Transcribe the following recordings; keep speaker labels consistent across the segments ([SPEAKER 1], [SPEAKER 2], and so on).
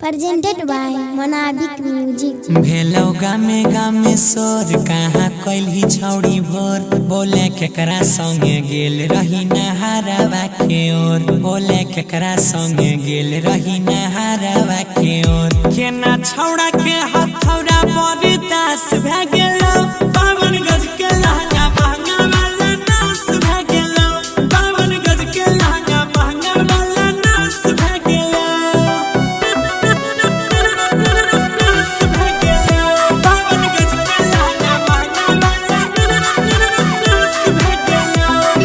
[SPEAKER 1] Presented by Monabik Music.
[SPEAKER 2] भेलौ गामे गामे शोर, कहाँ कैलही छौड़ी भोर। बोले केकरा संगे गेल रही नहारवा के ओर। बोले केकरा संगे गेल रही नहारवा के ओर। केना छौड़ा के हथौड़ा बरदास भए गेलौ। 52 गज के लहंगा महंगा वाला नास भए गेलौ। 52 गज के लहंगा महंगा वाला नास भए गेलौ।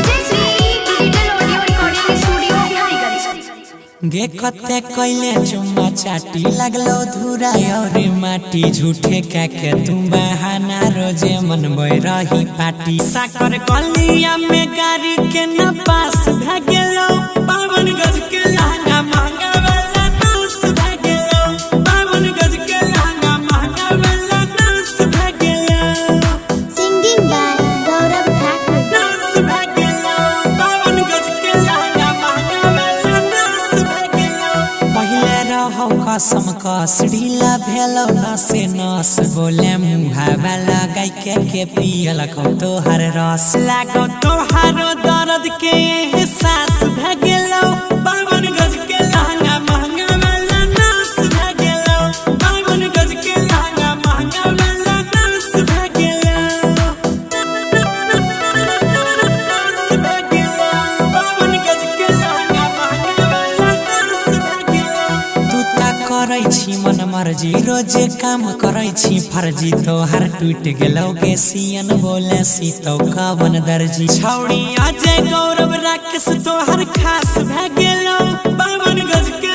[SPEAKER 3] Vijay digital audio recording studio Biharigunj.
[SPEAKER 2] गे कते कैले चुम्मा चाटी, लगलो धूरा और माटी। झूठे क्या के तुम बहाना रोजे मनबे रही पार्टी। साकर गलिया में गाड़ी के न पास भए गेलो। 52 गज के लहंगा महंगा वाला नास भए गेलो। 52 गज के लहंगा महंगा वाला नास भए गेलो।
[SPEAKER 1] Singing by Gaurav Thakur.
[SPEAKER 2] नास भए गेलो। 52 गज के लहंगा महंगा वाला नास भए गेलो। पहिले रहौ कसम कस, ढीला भेलौ नसे नस। बोले मुहावा लगाई के पियल खौ तोहर रस। लागो तोहारो दर्द के एहसास भए गेलौ। 52 गज के लहंगा महंगा वाला नास भए गेलौ। 52 गज के लहंगा महंगा वाला नास भए गेलौ। तू त करै छी मन मर्जी, रोजे काम करै छी फर्जी। तोहर टूट गेलौ गे सियन, बोले सीतौ कवन दर्जी। छौड़ी अजय गौरव राकेश तोहर खास भए गेलौ। 52 गज के